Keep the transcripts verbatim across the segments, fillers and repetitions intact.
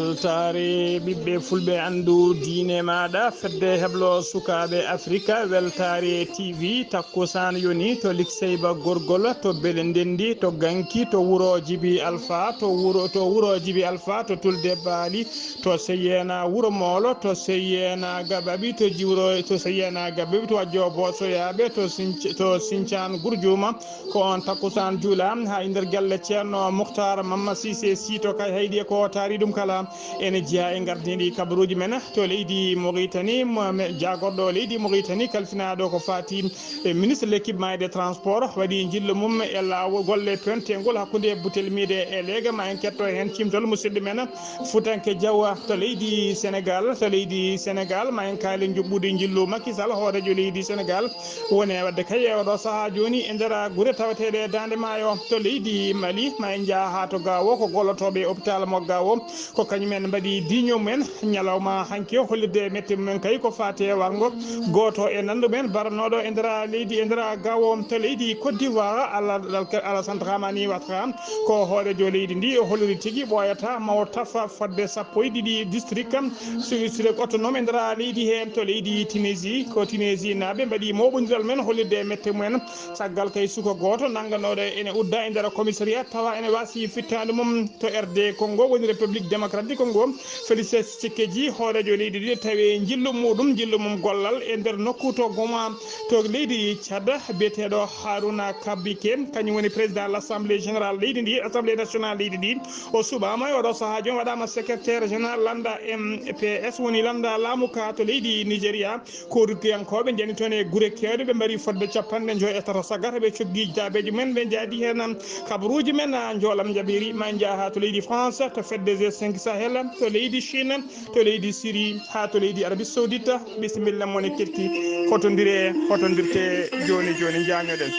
Weltaare ɓiɓɓe fulɓe, anndu diine maaɗa, fedde heblo sukaaɓe Afrika, Weltaare T V, takkusaan yoni to Likseyba Gorgol, to Bele Ndenndi, to Ganki, to wuro Jibi Alfa, to wuro, to wuro Jibi Alfa, to Tulde Baali, to Seyena Wuro Moolo, to Seyena Gabaɓi, to jiwro, to Seyena Gabaɓi, to Wajjo Bosoyaaɓe, to Sinc-, to Sincaan Gurjuuma, ko on takkusaan juula haa e nder galle Ceerno Mukhtar Mamma Cissé Sy to Kayhayɗi e ko taari ɗum kala. Ene jeyaa e ngardiiɗi kabaruuji men to leydi Mauritanie, mo-, me-, jaagorɗo leydi Mauritanie kalfinaaɗo ko faati e ministre de l'équipement et des transports waɗi njillu mum e laawol golle peewtengol hakkunde Butelmiide e Leega. Ma en ketto heen cimtol musidɗo men Futanke Diaw to leydi Sénégal. To leydi Sénégal, ma en kaali njuɓɓudi njillu Macky Sall, hooreejo leydi Sénégal, woni e waɗde kay e oɗo sahaa jooni e nder gure taweteeɗe e Daande Maayo. To leydi Mali, ma en njaha haa to Gaawo, ko gollotooɓe e hôpital mo Gaawo, ko kañum en mbaɗi diiño mumen ñalawma hanki o, hollirde mette mumen kay ko faati e warngo gooto e nanndo men baranooɗo e nder leydi, e nder Gaawo. To leydi Côte d'Ivoire, Ala-, Ala-, Alassane Dramane Ouattara, ko hooreejo leydi ndi, o holliri tigi ɓooyata ma o tafa fodde sappo e ɗiɗi district, su-, district autonome e nder leydi heen. To leydi Tunisie, ko Tunisie naaɓe mbaɗi mooɓondiral men hollirde mette mumen caggal kay suka gooto nannganooɗo ene udda e nder commissariat tawa ene waasi fittaandu mum to R D Congo, woni République Démocratique Congo. Félix Tshisekedi, hooreejo leydi ndi, tawi njillu muɗum, njillu mum gollal e nder nokku to Goma, to leydi Tchad, biyeteeɗo Haruna Kabike, kañum woni président l'Assemblée générale leydi ndi, Assemblée nationale leydi ndi. O suɓaama e oɗo sahaa jooni, waɗaama secrétaire général lannda M P S, woni lannda laamu ka to leydi Nigeria. Kooriyankooɓe njani toon e gure keewɗe, ɓe mbari fodde capanɗe njoy e tata sagata, ɓe coggi jaabeeji men, ɓe njaadi heen kabaruuji men. Njoolam Jabiiri, ma en njaha to leydi France, to fedde G cinq Sahel, to leydi Chine, to leydi Syrie, haa to leydi Arabie Saoudite. Bisimilla mon e ketti, hotondire, hotondirte jooni jooni, njaañoɗen.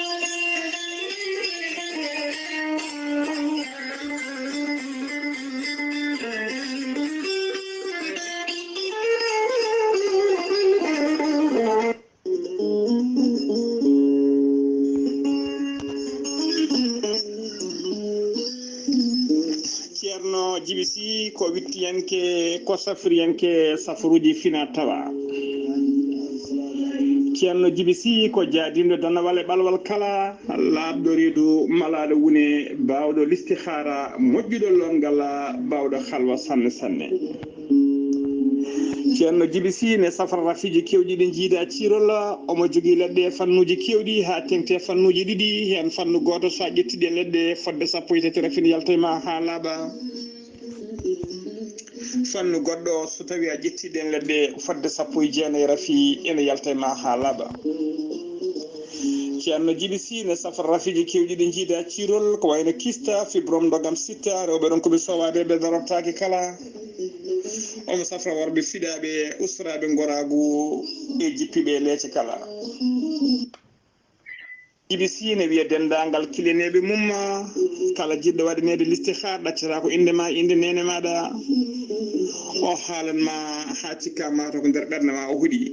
Ceerno Jibi Sy ko wittiyanke, ko safriyanke safruuji fina tawa. Ceerno Jibi Sy ko jaadinɗo danawal e ɓalwal kala, laaɓɗo reedu malaaɗo wune, baawɗo listihaara, moƴƴuɗo lonngal, baawɗo halwa sanne sanne. Ceerno Jibi Sy ne safra rafiiji keewɗi ɗi njiida ciirol, omo jogii leɗɗe e fannuuji keewɗi haa teŋti e fannuuji ɗiɗi, heen fannu gooto so a ƴetti ɗe leɗɗe fodde sappo e tati rafi ne yalta e ma haa laaɓa. Fannu goɗɗo, so tawii a ƴettii ɗeen leɗɗe fodde sappo e jeenayi rafi, ene yalta e ma haa laaɓa. Ceerno Jibi Sy ne safra rafiiji keewɗi ɗi njiida ciirol, ko wayno kista, fibrom, ndogam sitta, rewɓe ɗon ko ɓe soowaade, ɓe darortaaki kala. Omo safra worɓe fiɗaaɓe, ustoraaɓe ngoraagu e jippiiɓe e leece kala. Jibi Sy ne wiya denndaangal kiliyaneeɓe mum, kala jiɗɗo waɗaneede listihaar, ɗaccataa ko innde ma, innde neene maaɗa. O haalan ma haa cikka ma to ko nder ɓernde ma o hoɗi.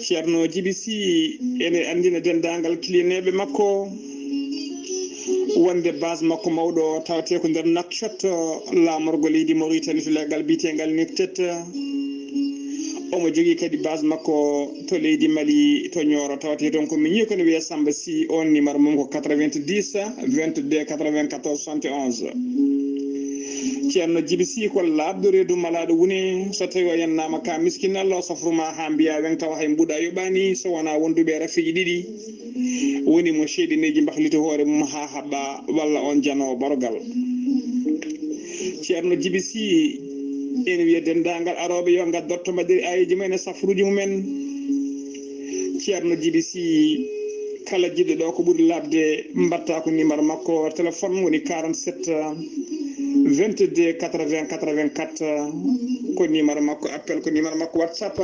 Ceerno Jibi Sy ene anndina denndaangal kiliyaneeɓe makko wonde base makko mawɗo tawetee ko nder Nouakchott, laamorgo leydi Mauritanie to leggal biyeteengal Nectet. Omo jogii kadi base makko to leydi Mali, to Nioro, tawetee toon ko miñi, ko ne wiyee Samba Sy. On numéro mum ko quatre-vingt-dix, vingt-deux, quatre-vingt-quatorze, soixante et onze. Ceerno Jibi Sy ko laaɓɗo reedu malaaɗo wune. So tawii o yennaama ka miskin, Allah o safru ma haa mbiyaa weŋ, tawa hay mbuuɗa yoɓaani, so wonaa wonduɓe e rafiiji ɗiɗi. Woni mo ceeɗineeji mbahliti hoore mum haa haɓɓa, walla on janoowo barogal. Ceerno Jibi Sy ene wiya denndaangal arooɓe yo ngaddorto mbaɗɗiri aayeeji mumen e safruuji mumen. Ceerno Jibi Sy, kala jiɗɗo ɗo ko ɓuri laaɓde, mbaɗta ko numéro makko téléphone woni quarante-sept, vingt-deux, quatre-vingts, quatre-vingt-quatre, ko numéro makko appel, ko numéro makko WhatsApp.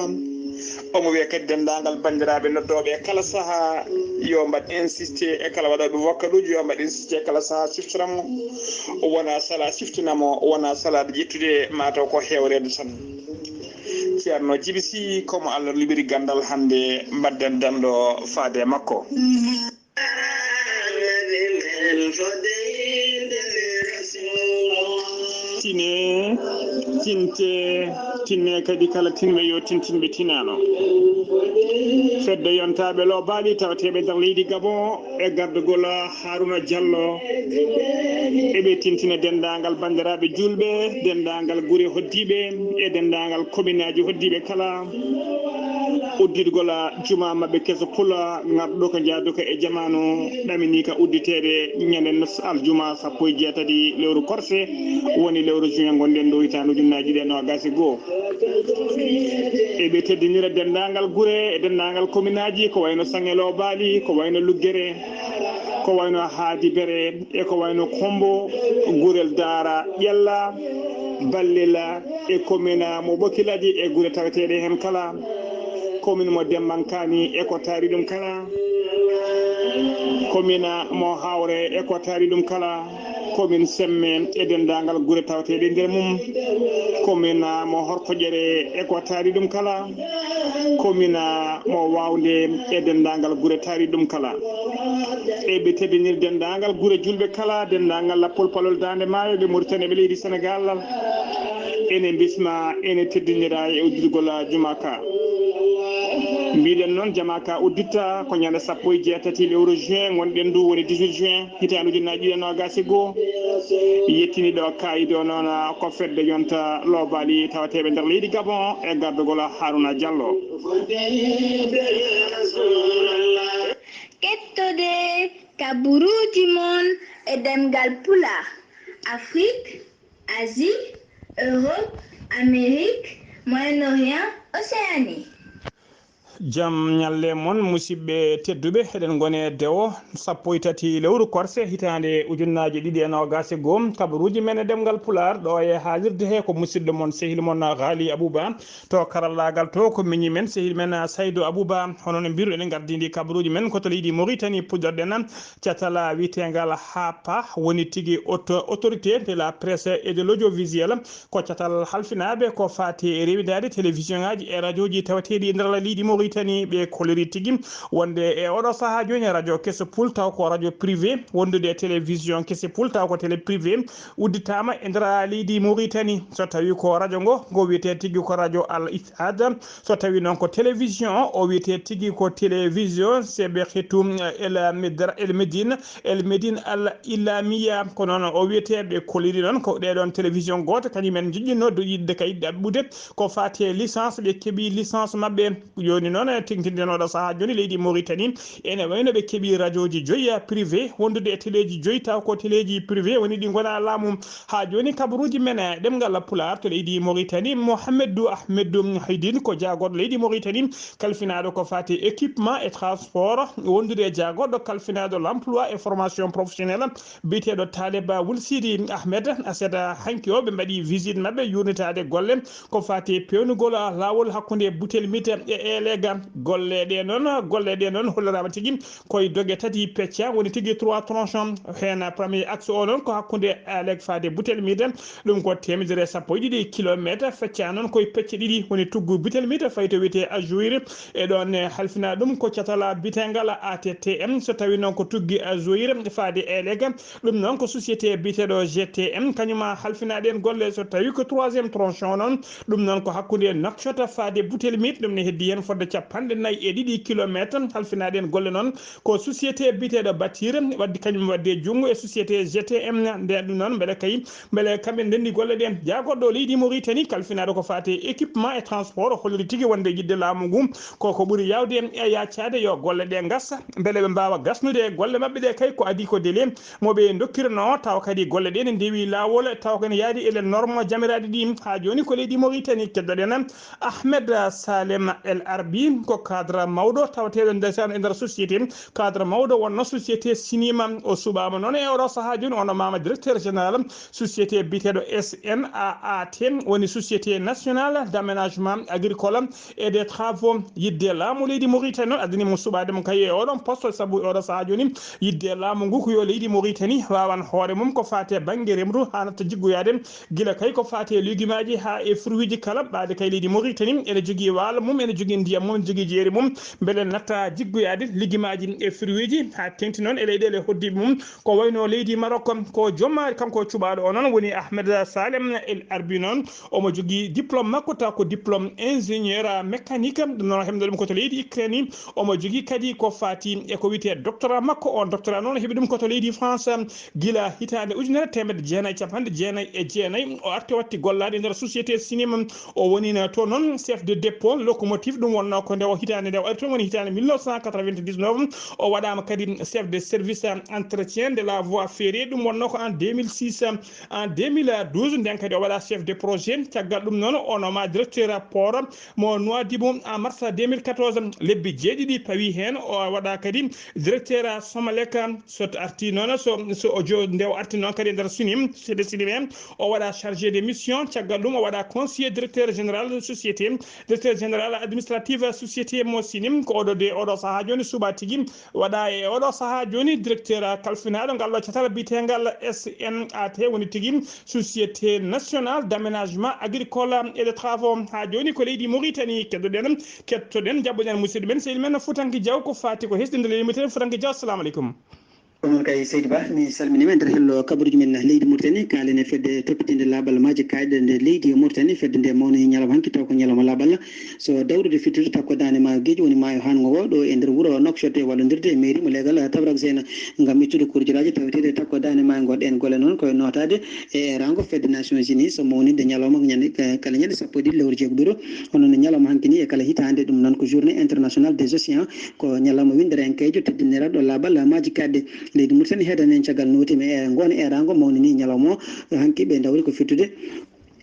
Omo wiya kadi denndaangal banndiraaɓe noddooɓe e kala sahaa, yo mbaɗ insisté e kala waɗooɓe wokkaluuji, yo mbaɗ insisté e kala sahaa, siftora mo, wona sala siftina mo, wona salaade ƴettude, mataw ko heewreede tan. Ceerno Jibi Sy, ko mo Allah luɓiri ganndal, hannde mbaɗden danndo faade e makko. Tine, tinte, tinne kadi kala tinɓe yo tintinɓe tinano. Fedde yontaaɓe loobaali tawateeɓe nder leydi Gabon e gardugol Haruna Diallo. Eɓe tintina denndaangal banndiraaɓe juulɓe, denndaangal gure hoddiiɓe e denndaangal kominaaji hoddiiɓe kala. Udditgol juma maɓɓe keso pula ŋarɗo ko jaaduka e jamaanu ɗamini ka udditeede ñande aljuma sappo e jeetati lewru korse woni lewru juin ngonɗen ɗo hitaande ujunnaaji ɗiɗi e noogaas e goo. Eɓe teddinira denndaangal gure e denndaangal kominaaji ko wayno Saŋe Loobaali, ko wayno Luggere, ko wayno Haadi Bere e ko wayno Kombo, Gurel Daara Ƴella, Ballila e komina mo Ɓokilaji e gure taweteeɗe heen kala, komin mo Dembankaani e ko taari ɗum kala, komina mo Hawre e ko taari ɗum kala, komin Semme e denndaangal gure taweteeɗe nder mum, komina mo Horkoƴere e ko taari ɗum kala, komina mo Wawnde e denndaangal gure taari ɗum kala. Eɓe teddinir denndaangal gure julɓe kala, denndaangal lappol palol Daande Maayo ɓe Mauritanie ɓe leydi Senegal. Ene bisma, ene teddinira e udditgol juma ka. Mbiɗen noon, jama ka udditta ko ñande sappo e jeetati lewru juin ngonɗen ndu, woni dix-huit juin hitaande ujunnaaji ɗiɗi e noogaas e goo. Yettini ɗo kaayido o noon ko fedde yonta loobaali tawateeɓe nder leydi Gabon e gardugol Haruna Diallo. Kettode kaburuuji mon e ɗemngal Pulaar, Afrik, Asie, Europe, Amérique, Moyen-Orient, Océanie. Jam ñalle mon, musidɓe tedduɓe, eɗen ngoni e dewo sappo e tati lewru korse hitaande ujunnaaji ɗiɗi e noogaas e goo. Kabaruuji men e ɗemngal Pulaar ɗo e haalirde he ko musidɗo mon, sehil mon Ghali Abouba. To karallaagal to ko miñi men, sehil men Saydou Abouba. Hono no mbiruɗen, en ngardini kabaruuji men ko to leydi Mauritanie puɗɗorɗen. Catal wiyeteengal HAPA woni tigi auto-, autorité de la presse et de l'audiovisuel. Ko catal halfinaaɓe ko faati e rewindaade télévision ngaaji e rajooji tawateeɗi e nder leydi Mauritanie. Ɓe koliri tigi wonde e oɗo sahaa jooni radio keso pul taw ko radio privé, wondude e télévision kese pul taw ko télé privé, udditaama e nder leydi Mauritanie. So tawi ko radio ngo, ngo wiyetee tigi ko radio Al Ittihad. So tawi noon ko télévision o, o wiyetee tigi ko télévision Sebekhtou El Medra-, El Medine, El Medine Al Ilamiya. Ko noon o wiyetee. Ɓe koliri noon ko ɗee ɗoon télévision gooto, kañum en njiɗɗinno yiɗde kay ɗaɓɓude ko faati e licence. Ɓe keɓi licence maɓɓe. Jooni noon, e tengtinde oɗo sahaa jooni, leydi Mauritanie ene wayno ɓe keɓi rajooji joyi privé, wondude e teleeji joyi taw ko teleeji privé woni ɗi ngonaa laamu. Haa jooni kabaruuji men e ɗemngal Pulaar to leydi Mauritanie, Mohamedou Ahmedou Haydine ko jaagorɗo leydi Mauritanie, kalfinaaɗo ko faati e équipement et transport, wondude e jaagorɗo kalfinaaɗo l'emploi et formation professionnelle, biyeteeɗo Taleb Wul Sidi Ahmed. Aset hanki o, ɓe mbaɗi visite maɓɓe yuurnitaade golle ko faati e peewnugol laawol hakkunde Butel Mite e Elega. Golle ɗe noon, golle ɗe noon holliraama tigi koye doge tati pecca, woni tigi trois tronçons. Heen premier axe o noon ko hakkunde Eleg faade Butel Mite, ɗum ko teemedere e sappo e ɗiɗi kilometre, fecca noon koye pecce ɗiɗi, woni tuggu Butel Mite fayi to wiyetee Ajouri. E ɗoon ne halfina ɗum ko catal biyetengal A T T M. So tawi noon ko tuggi Ajouri faade Eleg, ɗum noon ko société biyeteeɗo G T M, kañum halfina ɗeen golle. So tawi ko troisième tronçon noon, ɗum noon ko hakkunde Nouakchott faade Butel Mite, ɗum ne heddi heen fodde capanɗe nayi e ɗiɗi kilometre. Halfina ɗeen golle noon ko société biyeteeɗo Batir waddi kañum wadde junngo e société G T M. Nde ɗum noon mbele kay, mbele kamɓe ndenndi golle ɗe. Jaagorɗo leydi Mauritanie kalfinaaɗo ko faati e équipement et transport holliri tigi wonde yiɗde laamu ngu ko ko ɓuri yaawde e yaacaade yo golle ɗe ngasa, mbele ɓe mbaawa gasnude golle maɓɓe ɗe kay ko adii ko délai mo ɓe ndokkirnoo, tawa kadi golle ɗe ne ndewi laawol, tawa ko ene yaadi e les normes jamiraaɗe ɗi. Haa jooni ko leydi Mauritanie. Keddoɗen Ahmed Salem El Arbi, ko cadre mawɗo tawateeɗo ndeysaan e nder société, cadre mawɗo wonno société Sinima. O suɓaama noon e oɗo sahaa jooni, o nomaama directeur général société biyeteeɗo S N A A T, woni société nationale d'aménagement agricole et des travaux. Yiɗde laamu leydi Mauritanie noon addani mo suɓaade mo kay e oɗon poste, sabu e oɗo sahaa jooni yiɗde laamu ngu ko yo leydi Mauritanie waawan hoore mum ko faati e bannge remru haa natta jiggoyaade, gila kay ko faati e legumaaji haa e fruitji kala. Ɓaade kay leydi Mauritanie ene jogii waalo mum, ene jogii ndiyam on jogii jeeri mum, mbele natta jiggoyaade liggimaaji e firweeji, haa teŋti noon e leyɗeele hoɗdiiɓe mum, ko wayno leydi Maroc. Ko jommaari kanko cuɓaaɗo o noon woni Ahmed Salem El Arbi noon, omo jogii diplôme makko taw ko diplôme ingénieur mécanique, ɗum noon heɓno ɗum ko to leydi Ukraine. Omo jogii kadi ko faati e ko wiyetee doctorat makko. On doctorat noon heɓi ɗum ko to leydi France, gila hitaande ujunere teemedde jeenayi e capanɗe jeenayi e jeenayi. O arti o watti gollaade e nder société Sinim. O wonino to noon chef de dépôt locomotive, ɗum wonno ko nde o hitaande nde o ari toon woni hitaande mille neuf cent quatre-vingt-dix-neuf. O waɗaama kadi chef de service entretien de la voie ferrée, ɗum wonno ko en deux mille six. En deux mille douze, nden kadi o waɗa chef de projet. Caggal ɗum noon, o nooma directeur port mo Nouadhibou en mars deux mille quatorze. Lebbi jeeɗiɗi pawi heen, o waɗa kadi directeur Somalec. So arti noon, so, so o jo-, nde o arti noon kadi e nder Sinim, société Sinim en, o waɗa chargé de mission. Caggal ɗum, o waɗa conseiller directeur général de société, directeur général administratif société mo Sinim. Ko oɗo de, oɗo sahaa jooni suɓaa tigi waɗa e oɗo sahaa jooni directeur kalfinaaɗo ngal ɗo catal biyeteengal S N A T, woni tigi Société Nationale d'Aménagement Agricole et de Travaux. Haa jooni ko leydi Mauritanie keddoɗen, kettoɗen, jaɓɓoɗen musidɗo men, sehil men Futanke Diaw, ko faati ko hesɗinde leydi Mauritanie. Futanke Diaw, assalamu aleykum. Ko noon kay, Seydi Ba, mi salminiima e nder hello kabaruuji men leydi Mauritanie, kaalen e fedde toppitinde laaɓal maaji kaaɗe nder leydi Mauritanie. Fedde nde mawni ñalawma hanki taw ko ñalawma laaɓal. So dawrude fittude takko daande maayo geeji woni maayo hanngo ngo ɗo e nder wuro Nouakchott e wallondirde e mairie mo leegal Tabrak Zeyna ngam ittude kurjiraaji taweteeɗi e takko daande maayo ngo. Ɗeen golle noon koye nootaade e eeraango fedde Nations Unies so mawninde ñalawma ñande, eh, kala ñande sappo e ɗiɗi lewru jeegoɓiru. Hono no ñalawma hanki ni e kala hitaande, ɗum noon ko journée internationale des océans, ko ñalawma winndereyankeejo teddiniraaɗo laaɓal maaji kaaɗe. Leydi Mauritanie heedani en caggal nootiima e ngoon eeraango mawnini ñalawma o. Hanki ɓe dawri ko fittude,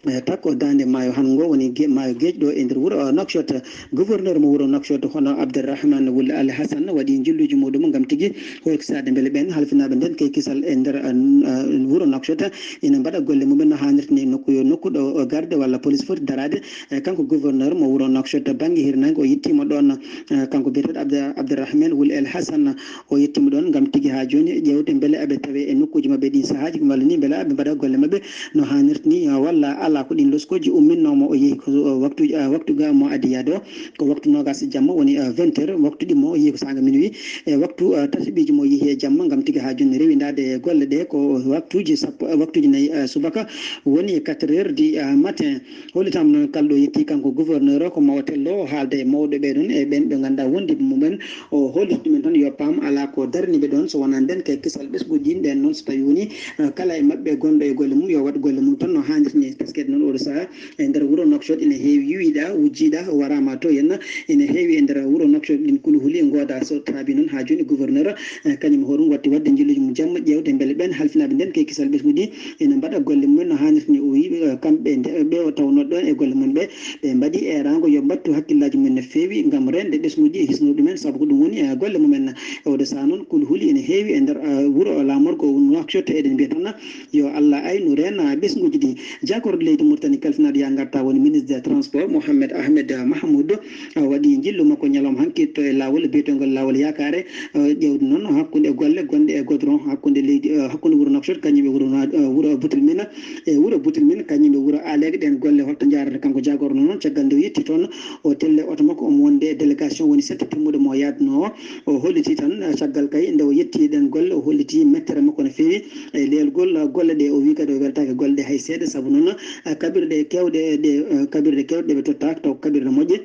eh, takko daande maayo hanngo woni ge-, maayo geeji ɗo e nder wuro, eh, Nouakchott. Gouverneur mo wuro Nouakchott hono Abderrahmane Wul Al Hassan waɗi njilluuji muɗum ngam tigi hoykisaade mbele ɓeen halfinaaɓe nden kay kisal e nder, eh, n-, eh, wuro Nouakchott ina mbaɗa golle mumen no haanirta ni. Nokku yo nokku ɗo garde walla police foti daraade, eh, kanko gouverneur mo wuro Nouakchott bannge hirnaange o yettiima ɗoon, eh, kanko biyeteeɗo Abda-, Abderrahmane Wul El Hassan. O yettiima ɗoon ngam tigi haa jooni ƴeewde mbele aɓe tawe e nokkuuji maɓɓe ɗi sahaaji, walla ni mbele aɓe mbaɗa golle maɓɓe no haanirta ni, walla alaa. Ko ɗiin loskooji umminnoo mo, o yehi ko, o waktu, a, waktu ga mo addi yaade o, ko waktu noogaas jamma woni, a, vingt heures, waktu ɗimmo o yehi ko saanga minuit, e waktu, a, tataɓiiji mo yehi e jamma ngam tigi haa jooni rewindaade e golle ɗe ko waktuuji sappo, a, waktuuji nayi, a, subaka woni quatre heures du, a, matin. Hollitaama noon kala ɗo yetti kanko gouverneur o ko mawa tello o haalda e mawɓe ɓee ɗoon e ɓeen ɓe ngannduɗaa wondiiɓe mumen. O holliti ɗumen tan yo paam alaa ko darni ɓe ɗoon so wonaa nden kay kisal ɓesnguuji ɗin. Ɓeen noon so tawii woni, eh, kala e maɓɓe gonɗo e golle mum yo waɗ golle mum tan no haanirta ni. Teskede noon oɗo sahaa e nder wuro Nouakchott ene heewi yuwiiɗa, wujjiiɗa, waraama to henna. Ene heewi e nder wuro Nouakchott ɗin kulhuli ngooda. So taabii noon haa jooni gouverneur, eh, kañum hoore mum watti waɗde njilluuji mum jamma ƴeewde mbele ɓeen halfinaaɓe nden kay kisal ɓesnguuji ene mbaɗa golle mumen no haanirta ni. O wiyi, eh, kamɓe nde, ɓe o tawnoo ɗoon e golle mum ɓe, ɓe mbaɗi eeraango yo mbattu hakkillaaji mumen no feewi ngam reende ɓesnguuji e hisnude ɗumen, sabu ko ɗum woni, eh, golle mumen. E oɗo sahaa noon kulhuli ene heewi e nder, eh, wuro laamorgo Nouakchott, eɗen mbiya tan yo Allah aynu reena ɓesnguuji ɗi. Jaagorɗo leydi Mauritanie kalfinaaɗo yaa ngarta woni ministre des transports Mohamed Ahmed Mahmoud, a, waɗi njillu makko ñalawma hanki to e laawol biyeteengol laawol Yaakaare, a, ƴeewde noon hakkunde golle gonɗe e godron hakkunde leydi, a, hakkunde wuro Nouakchott kañum e wuro Na-, a, wuro Boutilmine, e wuro Boutilmine kañum e wuro Aleege. Ɗeen golle holto njaarata kanko jaagorɗo noon? Caggal nde o yetti toon, o telle oto makko omo wonde e délégation woni sette timmuɗo mo yaadnoo. O holliti tan, a, caggal kay nde o yetti ɗeen golle, o holliti mettere makko no feewi e leelgol, a, golle ɗe. O wi kadi o weltaaki golle ɗe hay seeɗa, sabu noon, a, kaɓirɗe keewɗe ɗe, a, kaɓirɗe keewɗe ɗe ɓe totta taw ko kaɓirɗe moƴƴe.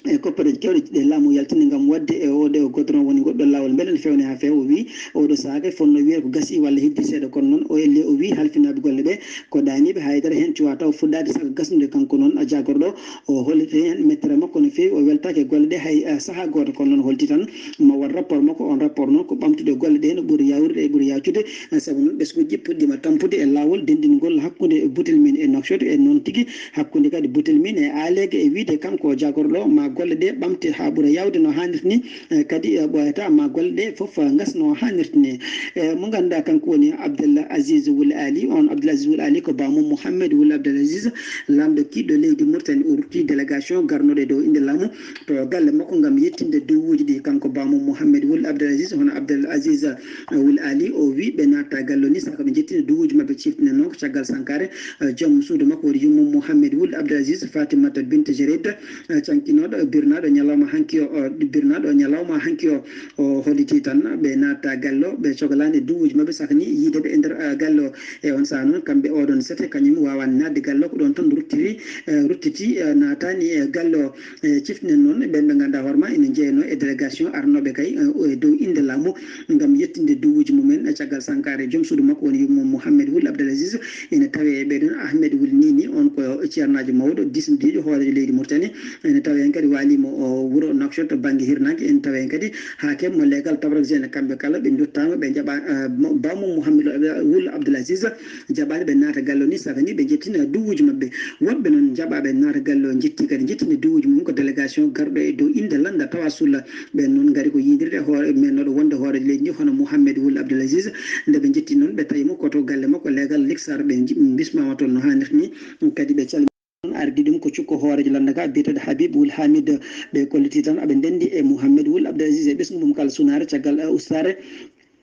E koppareeji keewɗe ɗe laamu yaltini ngam waɗde e oo ɗoo godron woni ngoɗɗo laawol mbele ne feewne haa feewa. O wi oɗo sahaa kay fotnoo wiyeede ko gasii walla heddii seeɗa, kono noon o elli o wi halfinaaɓe golle ɗe ko ɗaaniiɓe, haydara heen cuwaa taw fuɗɗaade saka gasnude. Kanko noon, a, jaagorɗo o holliti heen mettere makko no feewi, o weltaaki e golle ɗe hay, a, sahaa gooto, kono noon holti tan ma waɗ rapport makko. On rapport noon ko ɓamtude golle ɗe no ɓuri yaawrude e ɓuri yaawtude, a, sabu noon ɓesnguuji puɗɗiima tampude e laawol denndingol hakkunde Boutilmine e Nouakchott, e noon tigi hakkunde kadi Boutilmine e Aleege, e wiyde kanko jaagorɗo ma golle ɗe ɓamte haa ɓura yaawde no haanirta ni, e kadi, e, ɓooyata ma golle ɗe fof ngasno haanirta ni. E, mo ngannduɗaa kanko woni Abdel Aziz Wul Ali. On Abdel Aziz Wul Ali ko baamum Mohamed Wul Abdel Aziz, laamɗo kiiɗɗo leydi Mauritanie. O rutti délégation garnoɗo e dow innde laamu to galle makko ngam yettinde duwuuji ɗi. Kanko baamum Mohamed Wul Abdel Aziz, hono Abdel Aziz, e, Wul Ali, o wi ɓe natta galle o ni saka ɓe jettinde duwuuji maɓɓe. Ciftinanno ko caggal sankaare, e, joom suudu makko woni yummum Mohamed Wul Abdel Aziz, Fatimata Bint Jereid, e, cankinooɗo Birnaɗo ñalawma hanki o, o- birnaɗo ñalawma hanki o, o holliti tan ɓe natta galle o, ɓe cogalaani e duwuji maɓɓe, saka ni yiide ɓe e nder, eh, galle o. E on saha noon, kamɓe oɗon sete, kañum wawan nadde galle o, ko ɗon tan ruttiri, eh, ruttiti, eh, natani, eh, galle o. E ciftinen noon ɓen ɓe ngannduɗaa hoore ma ene jeeyano e délégation arnoɓe kay, eh, e dow innde laamu ngam yettinde duwuji mumen, eh, caggal sankare joom suudu makko woni yummo Mouhamed Wul Abdelaziz. Ene tawe e ɓeɗon Ahmed Wul Nini, on ko ceernaajo mawɗo, dismdiijo hooreejo leydi Mauritanie. Ene tawe heen kadi waalimo o wuro Nouakchott to bannge hirnaange. Ene tawe heen kadi haakim mo leegal Tabarak Zene. Kamɓe kala ɓe ndottaama, ɓe njaɓa, eh, mo- bamum Mouhamed Wul Abdelaziz jaɓaani ɓe naata galle o ni, saka ni ɓe njettina duwuji maɓɓe. Woɗɓe noon njaɓaɓe naata galle o njetti kadi njettinde duwuji mum ko délégation garɗo e dow innde lannda tawa sulla. Ɓen noon ngari ko yindirde hoore men noɗo wonde hooreejo leydi ndi hono Mouhamed Wul Abdelaziz. Nde ɓe njetti noon ɓe tawi mo ko to galle makko leegal Liksar, ɓe nji- bismama toon no hannirta ni. Kadi ɓe calmi noon ardi ɗum ko cukko hooreejo lannda ka biyeteeɗo Habib Wul Hamid. Ɓe kolliti tan aɓe ndendi e Mouhamed Wul Abdelaziz e ɓesngu mum kala sunaare caggal, eh, ustaare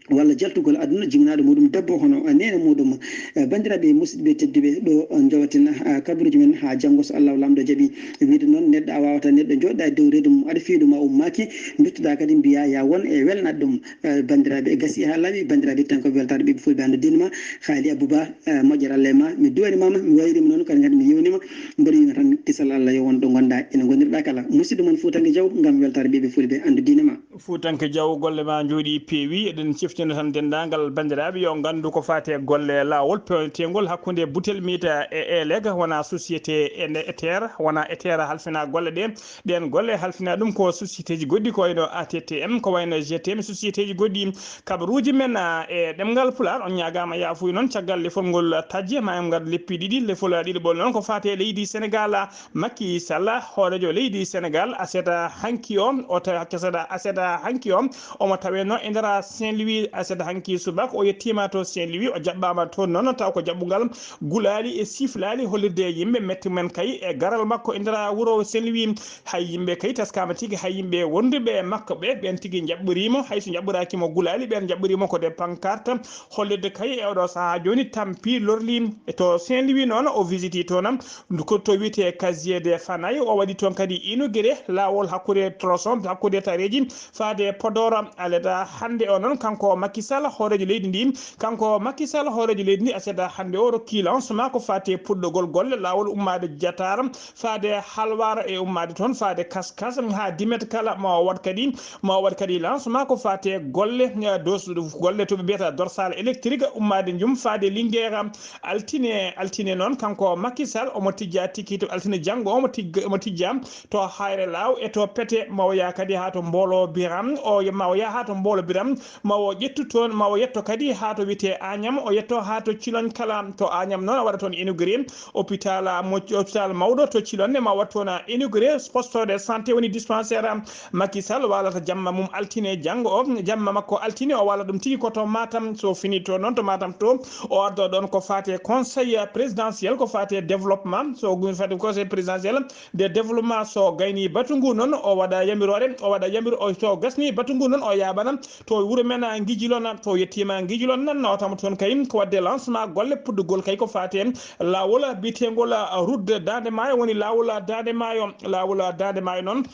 walla jaltugol aduna jibinaaɗo muɗum debbo hono neene muɗum. Eh, banndiraaɓe musidɓe tedduɓe, ɗo on njowaten, ah, kabaruuji men haa janngo so Allahu Laamɗo jaɓi. Wiide noon neɗɗo a waawata neɗɗo jooɗɗa e dow reedu mum aɗa fiiɗuma ummaaki, nduttoɗaa kadi mbiyaa ya won e welnaade ɗum. Eh, banndiraaɓe gasi haa laaɓi, banndiraaɓe tan ko weltaare ɓiɓɓe fulɓe hannde diine ma, Haali Abouba, eh, moƴƴere Allah e ma, mi duwanimaama, mi wayriima noon kadi kadi mi yewnima, mboɗo wiima tan kisal Allah yo won ɗo ngonɗaa ene ngonirɗaa kala. Musidɗo mon Fuutanke Jaw ngam weltaare ɓiɓɓe fulɓe hannde diine ma. Fuutanke Jaw, golle ma njooɗi peewi. Eɗen ciftina tan denndaangal banndiraaɓe yo nganndu ko faati e golle laawol peewnetengol hakkunde Butel Miita e Eeleg, wona société e nde- e terre, wona e terre halfina golle ɗe. Ɗeen golle halfina ɗum ko sociétéji goɗɗi ko wayno A T T M, ko wayno G T M, sociétéji goɗɗi. Kabaruuji men, ah, e ɗemngal Pulaar, on ñaagaama yaafuya noon caggal lefol ngol tajje, ma en ngar leppi ɗiɗi. Lefol ɗiɗaɓol noon ko faati e leydi Senegaal, Macky Sall, hooreejo leydi Senegaal, aset hanki o, o tawi hakke aset, aset hanki o, omo tawee noon e nder Saint-Louis, aset hanki subaka o yettiima to Saint-Louis, o jaɓɓaama toon noon, taw ko jaɓɓungal gulaali e siflaali hollirde e yimɓe metti men kay e garal makko e nder wuro Saint-Louis. Hay yimɓe kay taskaama tigi, hay yimɓe wonduɓe e makko ɓe, ɓeen tigi njaɓɓoriimo, hay so njaɓɓoraaki mo gulaali, ɓeen njaɓɓoriimo ko des pancartes, hollirde kay e oɗo sahaa jooni tampi lorli to Saint-Louis noon, o visiti toon. Ndu ko to wiyetee Casier des Fanailles, o waɗi toon kadi inauguré laawol hakkunde tronçon, hakkunde tareeji faade Podor. Aleda hannde o noon, kanko Macky Sall, hooreejo leydi ndi, kanko Macky Sall, hooreejo leydi ndi, aseda hannde o rokki lancement ko faati e puɗɗogol golle laawol ummaade Diatar faade Halwar e ummaade toon faade Kaskas haa Dimet kala, ma o waɗ kadi, ma o waɗ kadi lancement ko faati e golle, eh, dos-, golle to ɓe mbiyata dorsal électrique ummaade Njum faade Linguère. Altine, altine noon, kanko Macky Sall omo tijja tikki to altine janngo, omo tijja, omo tijja to Hayre Laaw e to Pete, ma o yaha kadi haa to Mboolo Biram, o, ma o yaha haa to Mboolo Biram, ma o ƴettu toon, ma o yetto kadi haa to wiyetee Agnam, o yetto haa to Ciloñ kala. To Agnam noon, o waɗa toon inauguré hôpital, mo, hôpital mawɗo to Ciloñ, ma o waɗ toon inauguré poste de santé, woni dispensaire. Macky Sall waalata jamma mum altine janngo o, jamma makko altine, o waala ɗum tigi ko to Matam. So fini to noon to Matam to, o ardo ɗoon ko faati e conseil présidentiel, ko faati e développement, so ɗum faati conseil présidentiel de développement, so gayni batu ngu noon, o waɗa yamiroore, o waɗa yamiro, o, so gasni batu ngu noon, o yaaɓana to wuro men Ngijilon. To yettiima Ngijilon noon, nawtama toon kay ko waɗde lancement golle puɗɗugol kay ko faati e laawol biyeteengol route de Daande Maayo, woni laawol Daande Maayo, laawol Daande Maayo noon.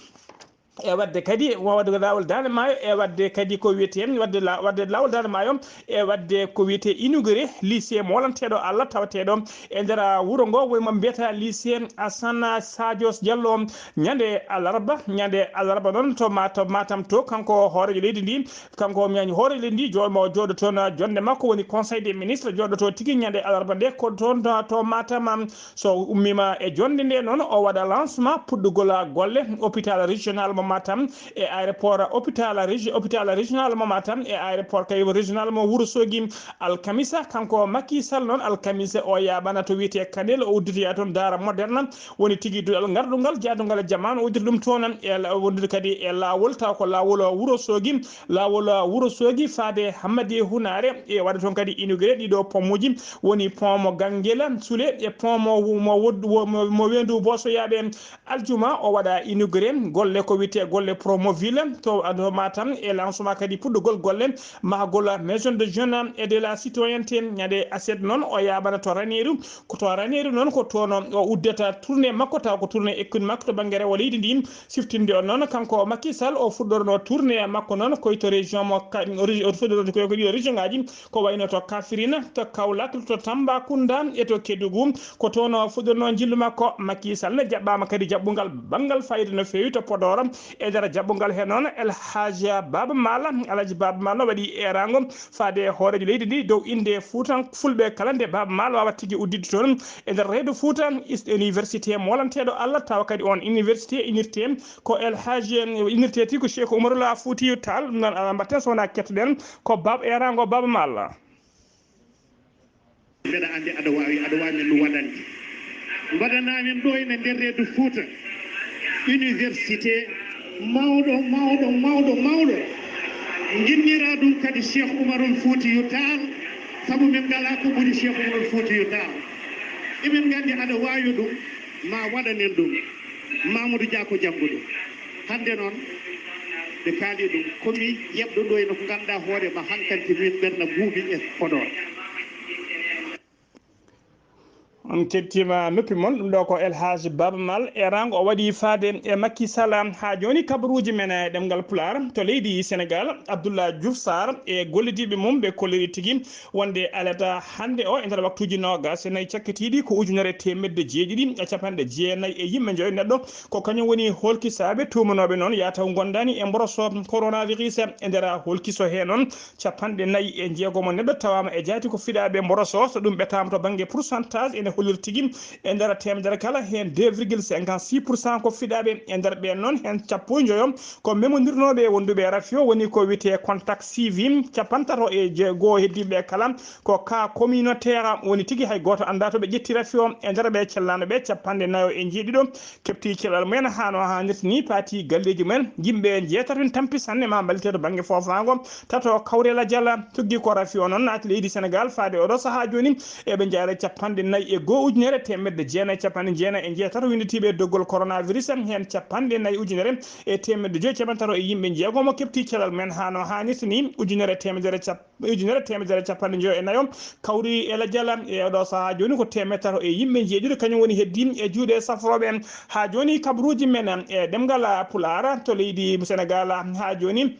E waɗde kadi, waɗde laawol Daande Maayo, e waɗde kadi ko wiyetee, waɗde la-, waɗde laawol Daande Maayo, e waɗde ko wiyetee inauguré lycée moolanteeɗo Allah tawateeɗo e nder wuro ngo, woni mo mbiyata lycée Assane Sadio Diallo. Ñande alarba, ñande alarba noon to Matam, Matam to, kanko hooreejo leydi ndi, kanko mi hooreejo leydi ndi, jo-, mo jooɗo toon, jonde makko woni conseil des ministres, jooɗoto tigi ñande alarba nde ko toon to, to Matam. So ummiima e jonnde nde noon, o waɗa lancement puɗɗugol golle hôpital régional mo Matam e aéroport hôpital régi-, hôpital régional mo Matam e aéroport kay régional mo Wuro Sogi. Alkamisa, kanko Macky Sall noon, alkamisa o yaaɓana to wiyetee Kanel, o udditoya toon daara moderne, woni tigi duɗal ngardugal, jaadungal e jamaanu, o uddita ɗum toon e la-, wondude kadi e laawol, taw ko laawol Wuro Sogi, laawol Wuro Sogi faade Hammadi Hunaare, e waɗa toon kadi inauguré ɗiɗo pomuji, woni pont mo Gangela Sule e pont mo, mo, mo, mo, mo Weendu Boosoyaaɓe. Aljuma o waɗa inauguré golle ko wiyetee te golle Promoville to, to Matam e lancement kadi puɗɗogol golle mahgol maison de jeune et de la citoyenneté ñande aset noon o yaabana to Raneeru. Ko to Raneeru noon ko toon o uddata tournée makko, taw ko tournée économique makko to bannge rewo leydi ndi. Siftinde on noon, kanko Macky Sall o fuɗɗorno tournée makko noon koy to région mo ka-, o fuɗɗorno koy ko ɗiɗo région ngaji, ko wayno to Kaffrine, to Kaolack, to Tambacounda e to Kédougou. Ko toon o fuɗɗorno njillu makko. Macky Sall ne jaɓɓaama kadi jaɓɓungal banngal fayida no feewi to Podor. E nder jaɓɓungal he noon, El Hadj Baba Maal, El Hadj Baba Maal no waɗi eeraango faade e hooreejo leydi ndi dow innde Fuutan Fulɓe kala nde Baba Maal waawata tigi udditde toon e nder reedu Fuuta, is-, université moolanteeɗo Allah, tawa kadi on université inirte ko El Hadj, inirte tigi ko Cheikh Oumarul Foutiyou Tall. Ɗum noon, alaa mbaɗten so wonaa kettoɗen ko Baba eeraango Baba Maal. Mbeɗa anndi aɗa waawi, aɗa waawi min ɗum waɗande. Mbaɗanaa min ɗo ene nder reedu Fuuta université mawɗo, mawɗo, mawɗo, mawɗo. Njinnira ɗum kadi Cheikh Oumarul Foutiyou Tall, sabu min ngalaa ko ɓuri Cheikh Oumarul Foutiyou Tall. Emin nganndi aɗa waawi ɗum, ma waɗanen ɗum. Mamadou Dia ko jannguɗo. Hannde noon, ɓe kaali ɗum, ko mi yeɓɗo ɗo e no ko ngannduɗaa hoore ma hankanti min ɓerna buubi e Podor. On kettima noppi mon, ɗum ɗo ko El Hadj Baba Maal, eeraango o waɗi faade e Macky Sall. Haa jooni kabaruuji men e ɗemngal Pulaar to leydi Sénégal, Abdoulaye Diouf Sarr e gollidiiɓe mum ɓe kolliri tigi wonde alata hannde o e nder waktuuji noogas e nayi cakkitiiɗi ko ujunere teemedde jeeɗiɗi e capanɗe jeenayi e yimɓe njoyo neɗɗo. Ko kañum woni hoolkisaaɓe tuumanooɓe noon yaa taw ngondaani e mboroso coronavirus. E nder hoolkiso hee noon, capanɗe nayi e jeegom neɗɗo tawaama e jaati ko fiɗaaɓe mboroso. So ɗum ɓetaama to bannge pourcentage, ene holliri tigi e nder teemedere kala heen deux virgule cinquante-six pour cent ko fiɗaaɓe. E nder ɓeen noon, heen sappo e njoyo ko memondirnooɓe wonduɓe e rafi o, woni ko wiyetee contact suivi. Capantato e jeego heddiiɓe kala ko cas communautaire, woni tigi hay gooto anndaa to ɓe ƴetti rafi o. E nder ɓe cellaano ɓe, capanɗe nayo e jeeɗiɗo keɓti cellal mumen haa no haanirta ni, paati galleeji mumen. Yimɓe njeetato en tampi sanne ma mballite to bannge foofaango. Tato kawrela jala tuggi ko rafi o noon naati leydi Sénégal faade oɗo sahaa jooni. Eɓe njaara capanɗe nayi e goo ujunere teemedde jeenayi capanɗe jeenayi e njeetato winnditiiɓe e doggol coronavirus, heen capanɗe nayi ujunere e teemedde joyi capantato e yimɓe jeegomo keɓti cellal mumen haa no haanirta ni, ujunere teemedere cap-, ujunere teemedere capanɗe njoyo e nayo kawri e lajjala. E oɗo sahaa jooni ko teemedde tato e yimɓe jeeɗiɗo kañum woni heddi e juuɗe safrooɓe. Haa jooni kabaruuji men e ɗemngal Pulaar to leydi Sénégal haa jooni,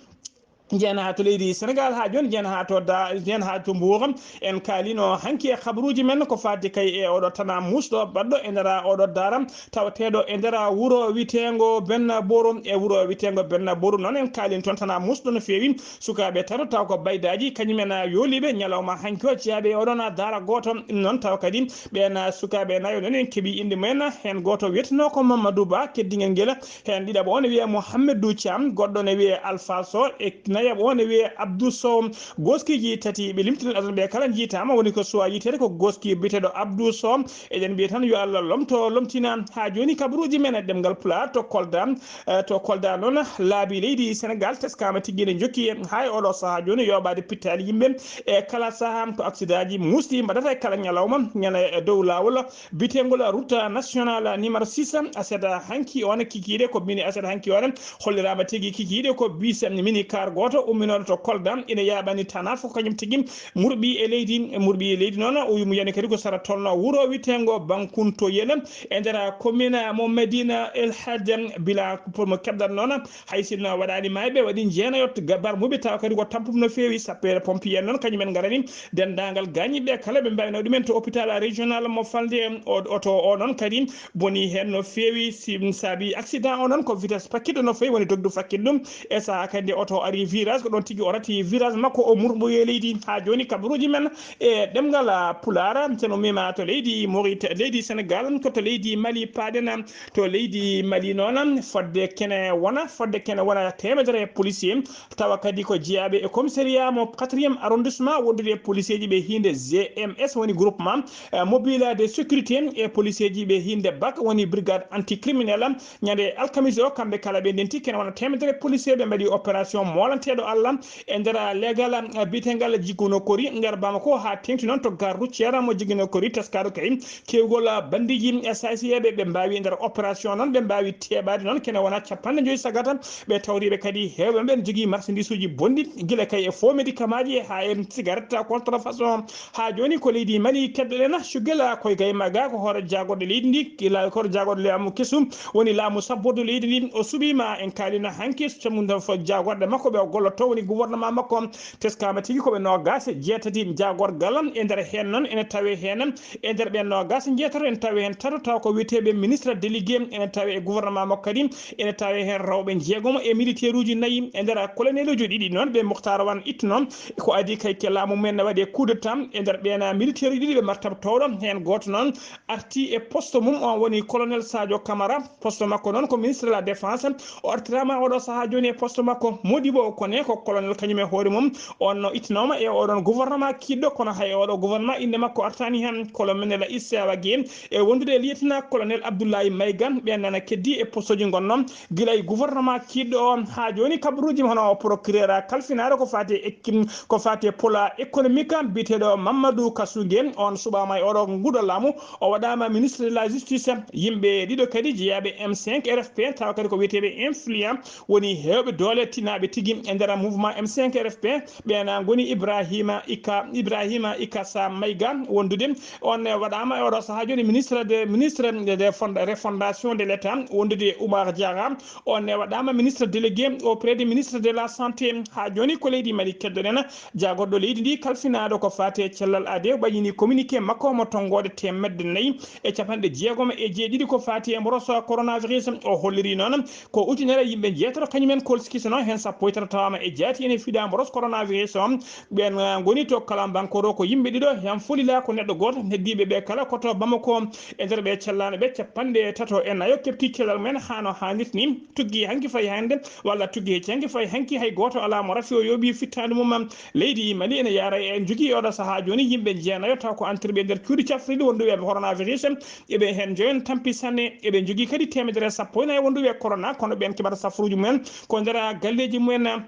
njeena haa to leydi Sénégal haa jooni, njeena haa to Da-, njeena haa to Mbuur. En kaalino hanki e kabaruuji men ko faati kay e oɗo tana muusɗo baɗɗo e nder oɗo daara tawateeɗo e nder wuro witeengo Benna Boro. E wuro witeengo Benna Boro noon, en kaalin toon tana muusɗo no feewi. Sukaaɓe tato taw ko baydaaji, kañum en yooliiɓe ñalawma hanki o, jeyaaɓe e oɗon daara gooto. Ɗum noon taw kadi ɓeen sukaaɓe nayo noon en keɓi innde mumen. Heen gooto wiyetenoo ko Mamadou Ba, keddingel ngel. Heen ɗiɗaɓo o ne wiyee Mouhamadou Thiam, goɗɗo ne wiyee Alpha Sow, e nayaɓo o ne wiyee Abdou Sow. Gooskiiji tati ɓe limtini aduna ɓe kala njiitaama, woni ko suwaa yiiteede ko gooski biyeteeɗo Abdou Sow. Eɗen mbiya tan yo Allah lomto, lomtina. Haa jooni kabaruuji men e ɗemngal Pulaar to Kolda, eh, to Kolda noon, laabi leydi Sénégal teskaama tigi ene njokki haa e oɗo sahaa jooni yooɓaade pittaali yimɓe e kala sahaa. Ko aksidaaji muusɗi mbaɗata e kala ñalawma, ñande e dow laawol biyeteengol route nationale numéro six. Aset hanki on kikiiɗe ko mini aset hanki on holliraama tigi kikiiɗe ko bis mini car gooto umminooɗo to Kolda ina yaaɓani tana fof ko kañum tigi murɓi e leydi. Murɓi e leydi noon, o wiyi mo yani kadi ko sara tolno wuro witeengo Bankuntoyel e nder commune mo Medina El Hadj. Bila pour mo keɓɗat noon, hay sinno waɗaani maayɓe, waɗi jeenayo gabar muɓe, tawa kadi ko tampuɓe no feewi. Sappeere pompier noon, kañum en ngarani denndaangal gaañiiɓe kala, ɓe mbaynoo ɗumen to hôpital régional mo Falde. O, oto o noon kadi boni heen no feewi, si saabi accident o noon ko vitesse pakkitɗo no feewi, woni dogdu fakkit ɗum. E sahaa kadi nde oto o ari virage, ko ɗoon tigi o rati virage makko, o murmoyi leydi. Haa jooni kabaruuji men e ɗemngal Pulaar, so no mima to leydi Morit-, leydi Sénégal, ko to leydi Mali paaɗen. To leydi Mali noon, fodde kene wona, fodde kene wona teemedere policier, tawa kadi ko jeyaaɓe e commissariat mo quatrième arrondissement, wondude e policier ji ɓe hiinde G M S, woni groupement, eh, mobile de sécurité, e policier ji ɓe hiinde bak, woni brigade anticriminelle. Ñande alkamisa o, kamɓe kala ɓe ndenti kene wona teemedere policier, ɓe mbaɗi opération moolante. teɗo Allah e nder legal biyetengal jigunokori nder Bamako, ha tengti noon to gare routière mo jigunokori, teskaɗo kay kewgol bandiji saisiyeɓe ɓe mbawi nder opération noon, ɓe mbawi teɓade noon kene wona capanɗe joyi sagata. Ɓe tawriɓe kadi hewɓe ɓen jogui marchandise uji bonɗi, guila kay e faux médicament ji ha e cigarette contrefaçon. Ha joni ko leydi Mali keddoɗen, Choguel Koygay Maga ko hoore jagorɗe leydi ndi, ko hoore jagorɗe laamu kesu, woni laamu sabbordu leydi ndi. O suɓima, en kalino hanki so cammude fof jagorɗe makko ɓe o gollotto, woni gouvernement makko. Teskama tigi koɓe nogas e jeetati jagorgal, e nder hen noon ene tawe hen, e nder ɓen nogas e jeetato ene tawe hen tato taw ko wiyeteɓe ministre délégué, ene tawe e gouvernement makko kadi, ene tawe hen rewɓe jeegomo e militaire uji nayyi, e nder colonel uji ɗiɗi noon ɓe Mouhtar Wan ittuno. Ko adi kay ke laamu men ne waɗi coup d'état e nder ɓen militaire uji ɗiɗi ɓe martab towɗo, hen goto noon arti e poste mum, on woni colonel Sadio Camara. Poste makko noon ko ministre de la défense. O artirama oɗo saaha joni e poste makko. Modibo Kone ko colonel kañum e hoore mum, on no ittinoma e oɗon gouvernement kiɗɗo, kono hay oɗo gouvernement inde makko artani hen. Colonel Issa Wage e wondude e lieutenant colonel Abdoulaye Maïga, ɓen nana keddi e poste ji gonno gila e gouvernement kiɗɗo o. Ha joni kabaruji hono procureur kalfinaɗo ko fati e ekkim, ko fati e pola économique biyeteɗo Mamadou Kassougué, on suɓama e oɗo nguɗo laamu, o waɗama ministre de la justice. Yimɓe ɗiɗo kadi jeeyaɓe M cinq R F P, tawa kadi ko wiyeteɓe influent, woni hewɓe doole tinaɓe tigi e nder mouvement M cinq R F P. Ɓen goni Ibrahima Ika, Ibrahima Ikasa Maïga wondude, on waɗama e oɗo saaha joni ministre de, ministre de, de fond-, refondation de l'État wondude e Oumar Diarra. On ne waɗama ministre délégué auprès du ministre de la santé. Ha joni ko leydi Mali keddoɗen, jagorɗo leydi ndi kalfinaɗo ko fati e cellal aade, o ɓayyini communiqué makko mo tonngode temedde nayyi e capanɗe jeegom e jeeɗiɗi ko fati e mboros coronavirus. O holliri noon ko ujunere yimɓe jeetato kañumen kolsikisono, hen sappo e tato tawama e jaati ene fiɗa mboros coronavirus o. Ɓen, eh, goni to kala bankoro ko yimɓe ɗiɗo, hen folila ko neɗɗo goto, heddiɓe ɓe kala ko to Bamako. E nder ɓe cellano ɓe capanɗe tato e nayo kepti cellal mumen hano hannirta ni. Tuggi hanki fayi hannde, walla tuggi hecci hanki fayi hanki, hay goto ala mo rafi o yooɓi fittandu mum. Leydi Mali ene yaara e jogui oɗo saaha joni yimɓe jeenayo taw ko antirɓe e nder cuuɗi cafriɗi wonduɓe e coronavirus. Eɓe hen joyon tampi sanne, eɓe jogui kadi temedere sappo e nayi wonduɓe e corona, kono ɓen keɓata safruji mumen ko nder galleji mumen.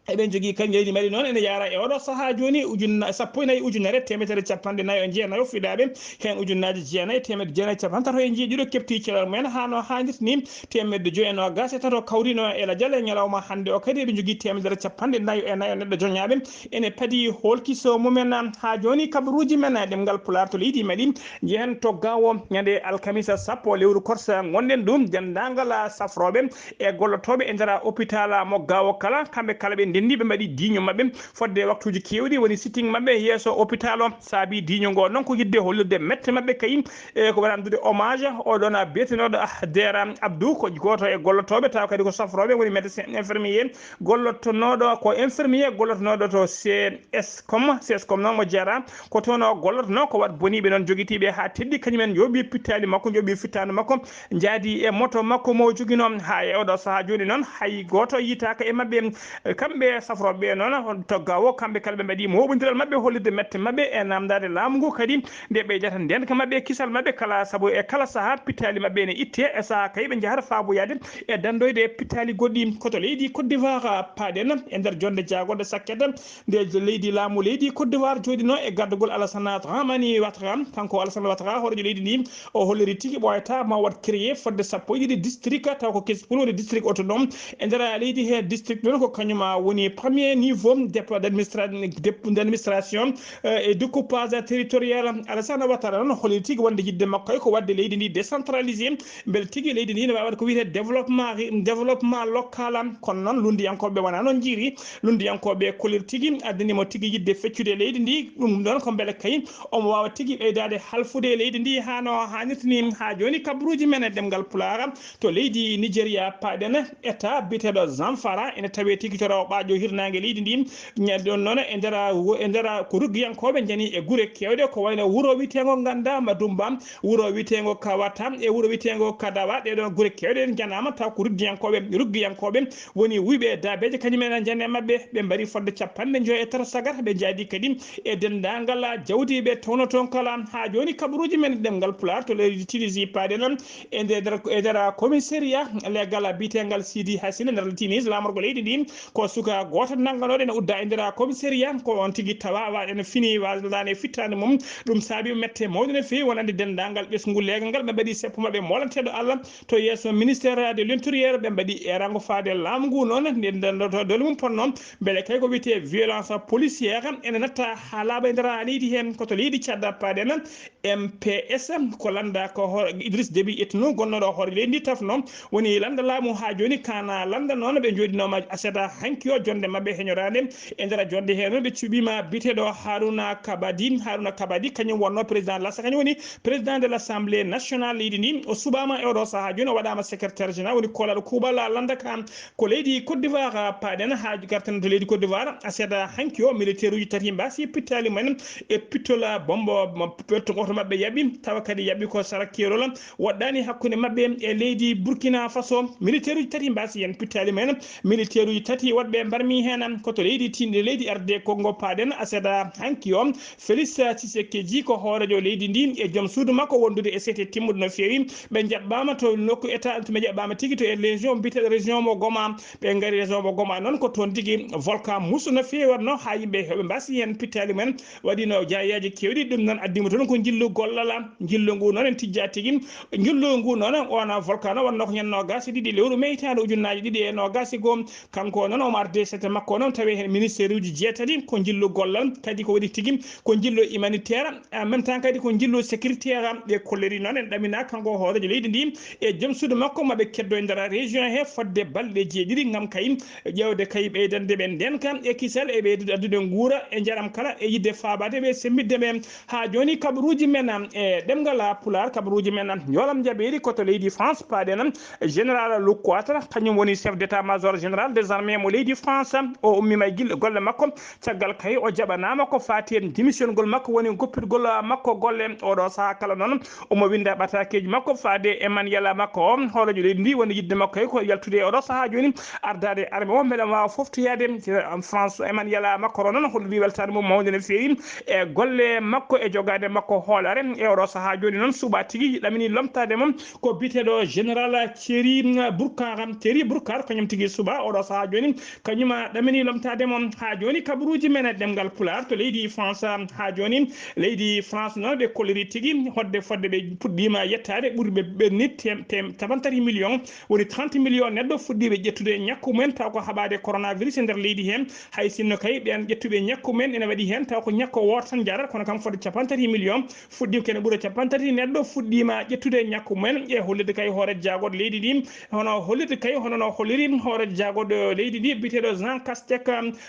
Eɗen jogii kadi leydi Mali noon ene yaara e oɗo sahaa jooni ujunna-, sappo e nayi ujunere teemedere capanɗe nayo e jeenayo fiɗaaɓe, heen ujunnaaji jeenayi e teemedde jeenayi e capanɗe tato e jeeɗiɗo keɓtii cellal mumen haa no haanirta ni, teemedde joyi e noogaas e tato kawriino e lajal e ñalawma hannde o kadi eɓe njogii teemedere capanɗe nayo e nayo neɗɗo joñaaɓe ene padi hoolkiso mumen. Haa jooni kabaruuji men ɗemngal Pulaar to leydi Mali njehen to Gaawo ñande alkamisa sappo lewru korsa ngonɗen ɗum, denndaangal safrooɓe e gollotooɓe e nder hôpital mo Gaawo kala, kamɓe kala ɓe ndenndi, ɓe mbaɗi diiño maɓɓe fodde waktuuji keewɗi, woni sitting maɓɓe yeeso hôpital o. Saabi diiño ngo noon ko yiɗde hollirde mette maɓɓe kayi, e ko woni anndude hommage oɗon biyetenooɗo Deera Abdou, ko gooto e gollotooɓe, tawa kadi ko safrooɓe, woni médecin infirmier gollottonooɗo, ko infirmier gollottonooɗo to C S com, C S com noon mo jeyaa, ko toon o gollotnoo, ko wat boniiɓe noon jogitiiɓe haa teddi, kañum en njooɓi pittaali makko, njooɓi fittaandu makko, njaadi e moto makko mo joginoo. Haa e oɗo sahaa jooni noon, hay gooto yiytaaka e maɓɓe. Kamɓe safrooɓe ɓe noon, to Gaawo, kamɓe kala ɓe mbaɗi mooɓondiral maɓɓe, hollirde mette maɓɓe e naamndaade laamu ngu kadi, nde ɓeydata ndeenka maɓɓe e kisal maɓɓe kala, sabu e kala sahaa pittaali maɓɓe ene ittee, e sahaa kay ɓe njahata faaboyaade e danndoyde e pittaali goɗɗi. Ko to leydi Côte d'Ivoire paaɗen, e nder jonnde jaagorɗe sakket, nde leydi, laamu leydi Côte d'Ivoire jooɗinoo e gardagol Alassane Dramane Ouattara. Kanko Alassane Ouattara, hooreejo leydi ndi, o holliri tigi ɓooyataa ma waɗ créé fodde sappo e ɗiɗi district, taw ko kesɗi pul woni district autonome. E nder leydi he district ɗon ko kañum woni premier niveau dep-, d'administra-, dep-, d'administration, eh, e découpage territorial. Alassane Ouattara noon holliri tigi wonde yiɗde makko e ko waɗde leydi ndi décentralisé. Mbele tigi leydi ndi ne waawi waɗde ko wiyetee développement, développement local. Kono noon, lunndiyankooɓe wonaa noon njiiri. Lunndiyankooɓe kolliri tigi, addani mo tigi yiɗde feccude leydi ndi. Ɗum ɗoon ko mbele kay omo waawa tigi ɓeydaade halfude e leydi ndi haa no haanirta ni. Haa jooni, kabaruuji men e ɗemngal Pulaar to leydi Nigéria paaɗen, État biyeteeɗo Zamfara ene tawee tigi to rewo ɓaajo hirnaange leydi ndi. Ñande ɗon noon, e nder, e nder ko ruggiyankooɓe njani e gure keewɗe, ko wayno wuro wiyeteengo Ngannda Madumba, wuro wiyeteengo Kawata e wuro wiyeteengo Kadawa. Ɗee ɗoon gure keewɗe en njanaama, taw ko ruggiyankooɓe, ruggiyankooɓe woni wuyɓe e daabeeje, kañum en njani e maɓɓe. Ɓe mbari fodde capanɗe njoy e tato sagar, ɓe njaadi kadi e denndaangal jawdi ɓe towno toon kala. Haa jooni, kabaruuji men ɗemngal Pulaar to leydi Tunisie paaɗen e nder, e nder commissariat legal biyeteengal Sidi Hassine nder Tunis, laamorgo leydi ndi, ko suka Gooto nannganooɗo ene udda e nder commissariat, ko on tigi tawa wa ene fini, wa lalaani e fittaande mum. Ɗum saabi mette mawɗo no feewi, wonande denndaangal ɓesngu leegal ngal. Ɓe mbaɗi seppo maɓɓe molanteeɗo Allah to yeeso ministère de l'intérieur. Ɓe mbaɗi e rango faade laamu ngu noon, nde nden ɗo to dole mum ponno, mbele kay ko wiyetee violence policière ene natta haa laaɓa e nder leydi heen, ko to leydi Tchad paɗen. M P S, ko lannda ko hoore Idriss Déby Itno, gonnooɗo hoore leydi ndi tafno, woni lannda laamu haa jooni, kana lannda noon ɓe njooɗinooma aset hanki o, jonde maɓɓe heñoraande. E nder jonde hee noon ɓe cuɓiima biyeteeɗo Haruna Kabadi. Haruna Kabadi kañum wonno président lasa, kañum woni président de l'Assemblée nationale leydi ndi. O suɓaama e oɗo sahaa jooni, o waɗaama secrétaire général, woni koolaɗo kuuɓal lannda ka ko leydi Côte d'Ivoire paɗen. Haa garten to leydi Côte d'Ivoire, aset hanki o, militaire uji tati mbaasi pittaali mumen e pittol bombo, mo-, petto goto maɓɓe yaɓi, tawa kadi yaɓi ko sara keerol woɗɗaani hakkunde maɓɓe e leydi Burkina Faso. Militaire uji tati mbaasi heen pittaali mumen. Militaire uji tati woɗɓe mbarmi heen ko to leydi tindi, leydi R D Congo paɗen. Aset hanki o, Félix Tshisekedi ko hoorejo leydi ndi e joom suudu makko wondude e sete timmude no feewi. Ɓe njaɓɓaama to nokku état, ɓe njaɓɓaama tigi to e région mbiyeteeɗo région mo Goma. Ɓe ngari région mo Goma noon, ko toon tigi volcan musu no feewi, waɗno haa yimɓe heɓe mbaasi heen pittaali mumen. Waɗino jaayeeji keewɗi, ɗum noon addimo toon ko njillu gollal. Njillu ngu noon en tijjaa tigi. Njillu ngu noon, on volcan o wonno ko ñande noogaas e ɗiɗi lewru mee hitaande ujunnaaji ɗiɗi e noogaas e goo. Kanko noon Omar de sete makko noon tawi heen ministère uji jeetati, ko njillu gollal, kadi ko waɗi tigi ko njillu humanitaire, en même temps kadi ko njillu sécuritaire. Ɓe kolliri noon en ɗamina kanko hooreejo leydi ndi e joom suudu makko, maɓe keddo e nder région he fodde balɗe jeeɗiɗi, ngam kay ƴeewde kay ɓeydande ɓe ndenka e kisal e ɓeydude addude nguura e njaram kala e yidde faabaade ɓe, sembitde ɓe. Haa jooni kabaruuji men e ɗemngal Pulaar, kabaruuji men yoolam njaɓeeri ko to leydi France paɗen. Général Luc Coitre, kañum woni chef d'état-major général des armées mo leydi France. O ummiima e gil-, golle makko caggal kay o jaɓanaama ko faati e démissiongol makko, woni goppitgol makko golle. Oɗo sahaa kala noon omo winnda ɓataakeeji makko faade e Emmanuel Macron, hooreejo leydi ndi. Woni yiɗde makko kay ko yaltude e oɗo sahaa jooni, ardaade armée o mbele waawa foftoyaade. France, Emmanuel Macron noon holliri weltaare mum mawnde no feewi e golle makko e jogaade makko hoolaare. E oɗo sahaa jooni noon suɓaa tigi ɗamini lomtaade mum ko biyeteeɗo général Thierry Burkar. Thierry Burkar kañum tigi suɓaa oɗo sahaa jooni, kañum ɗamini lomtaade mum. Haa jooni kabaruuji men e ɗemngal Pulaar to leydi France. Haa jooni leydi France noon ɓe kolliri tigi hodde fodde ɓe puɗɗiima yettaade ɓuri ɓe ɓenni tem-, tem-, cappanɗe tati million, woni trente million neɗɗo fuɗɗiiɓe ƴettude ñakku mumen taw ko haɓaade coronavirus e nder leydi heen. Hay sinno kay ɓeen ƴettuɓe ñakku mumen ene waɗi heen taw ko ñakko wooto tan njarat, kono kam fodde cappanɗe tati million fuɗɗiima, kene ɓura cappanɗe tati neɗɗo fuɗɗiima ƴettude ñakku mumen. E hollirde kay hoore jaagorɗe leydi ndi, hono hollirde kay, hono no holliri hoore jaagorɗe leydi ndi biyeteeɗo Jean Castex.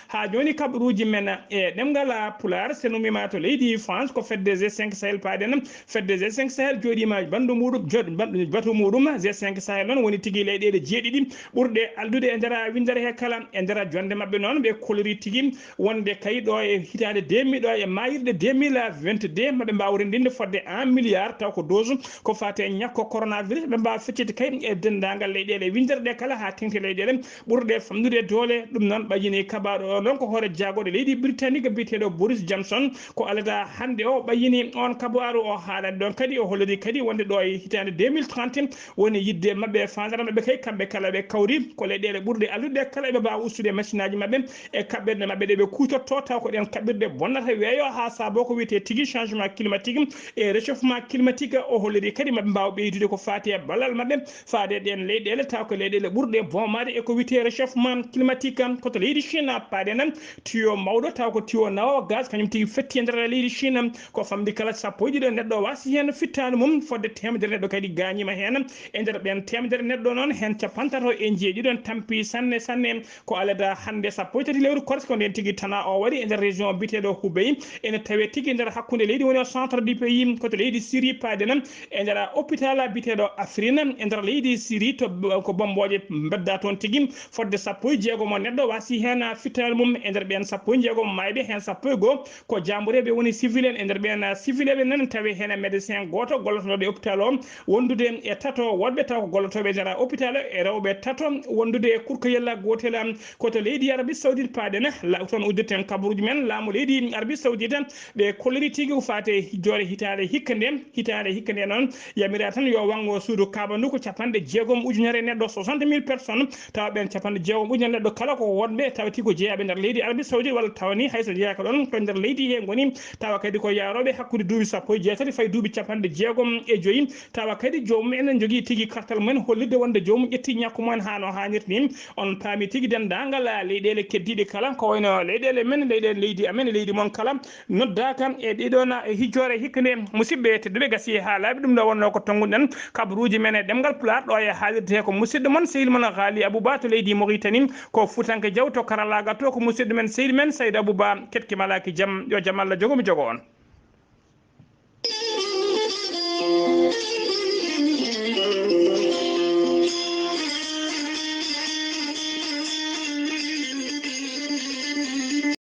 Haa jooni kabaruuji men e ɗemngal Pulaar, so en ummiima to leydi France, ko fedde G cinq Sahel paɗen. Fedde G cinq Sahel jooɗiima bandu muɗum, jooɗ-, ban-, batu muɗum. G cinq Sahel noon woni tigi leyɗeele jeeɗiɗi ɓurɗe alɗude e nder winndere he kala. E nder jonnde maɓɓe noon, ɓe kolliri tigi wonde kay ɗo e hitaande deux mille, ɗo e maayirɗe deux mille vingt-deux, maɓe mbaaw renndinde fodde un milliard, taw ko dose ko faati e ñakko coronavirus. Ɓe mbaawa feccitde kay e denndaangal leyɗeele winndere ɗe kala haa teŋti leyɗeele ɓurɗe famɗude doole. Ɗum noon ɓayyini kabaaɗo o noon ko hoore jaagorɗe leydi Britannique biyeteeɗo Boris Johnson. Ko alada hannde o ɓayyini on kabaaru, o haalani ɗon kadi, o holliri kadi wonde ɗo e hitaande deux mille trente woni yiɗde maɓɓe, faandare maɓɓe kay, kamɓe kala ɓe kawri ko leyɗeele ɓurɗe alɗude kala ɓe mbaawa ustude machine aji maɓɓe e kaɓɓirɗe maɓɓe ɗe ɓe kuutorto, taw ko ɗen kaɓɓirɗe bonnata weeyo haa saabo ko wiyetee tigi changement climatique e réchauffement climatique. O holliri kadi maɓe mbaawa ɓeydude ko faati e ballal maɓɓe faade e ɗen leyɗeele, taw ko leyɗeele ɓurɗe boomaade e ko wiyetee réchauffement climatique. Ko to leydi Chine paɗen, tiyo mawɗo, taw ko tiyo nawa gaz, kañum tigi fetti e nder leydi Chine. Ko famɗi kala sappo e ɗiɗo neɗɗo waasi heen fittaandu mum, fodde teemedere neɗɗo kadi gaañiima heen. E nder ɓeen teemedere neɗɗo noon, heen cappantato e njeeɗiɗo tampi sanne sanne. Ko alada hannde sappo e tati lewru koorka ko ndeen tigi tana o waɗi e nder région biyeteeɗo Hubei. Ene tawee tigi e nder hakkunde leydi, woni o centre du pays, ko to leydi Syrie paɗen. E nder hôpital biyeteeɗo Afrin e nder leydi Syrie, to b-, ko bommbooje mbedda toon tigi. Fodde sappo e jeegom o neɗɗo waasi heen fittaandu mum. E nder ɓeen sappo e jeegom maayɓe, heen sappo e goo ko jaambureeɓe, woni civil en. E nder ɓeen civil ɓe noon, tawi heen médecin gooto gollotooɗo e hôpital o, wondude e tato woɗɓe taw ko gollotooɓe e nder hôpital e rewɓe tato, wondude e kurkoyel gootel. Ko to leydi Arabie Saoudite paɗen, la-, toon uddirten kabaruuji men. Laamu leydi Arabie Saoudite, ɓe kolliri tigi ko faati e joore hitaande hikka nde. Hitaande hikka nde noon, yamiraa tan yo wanngo suudu Kaaba ndu ko capanɗe jeegom ujunere neɗɗo, soixante mille personnes, tawa ɓeen capanɗe jeegom ujunere neɗɗo kala ko wonɓe tawti ko jeeyaɓe nder leydi Arabie Saoudite, walla tawani hay so jeeyaka ɗon ko nder leydi he ngoni, tawa kadi ko yaroɓe hakkude duuɓi sappo e jeetati fayi duuɓi capanɗe jeegom e joyi, tawa kadi joomum en jogii tigi kartal mumen hollitde wonde joomum ƴetti ñakku mumen haa no haanirta ni. On paami tigi denndaangal leyɗeele keddiiɗe kala, ko wayno leyɗeele men, leyɗeele leydi amen, leydi mon kala, noddaaka e ɗiɗon hijjoore hikka nde. Musidɓe tedduɓe, gasi e haalaaɓe, ɗum ɗo wonno ko tonnguɗen kabaruuji men e ɗemngal Pulaar, ɗo e haalirde he ko musidɗo mon, sehil mon Haali Abouba to leydi Mauritanie, ko Fuutanke Jaw to karallaagal to, ko musidɗo men, sehil men Saydou Abouba, keɗki malaaki jam, yo jam Allah jogo mi jogo on.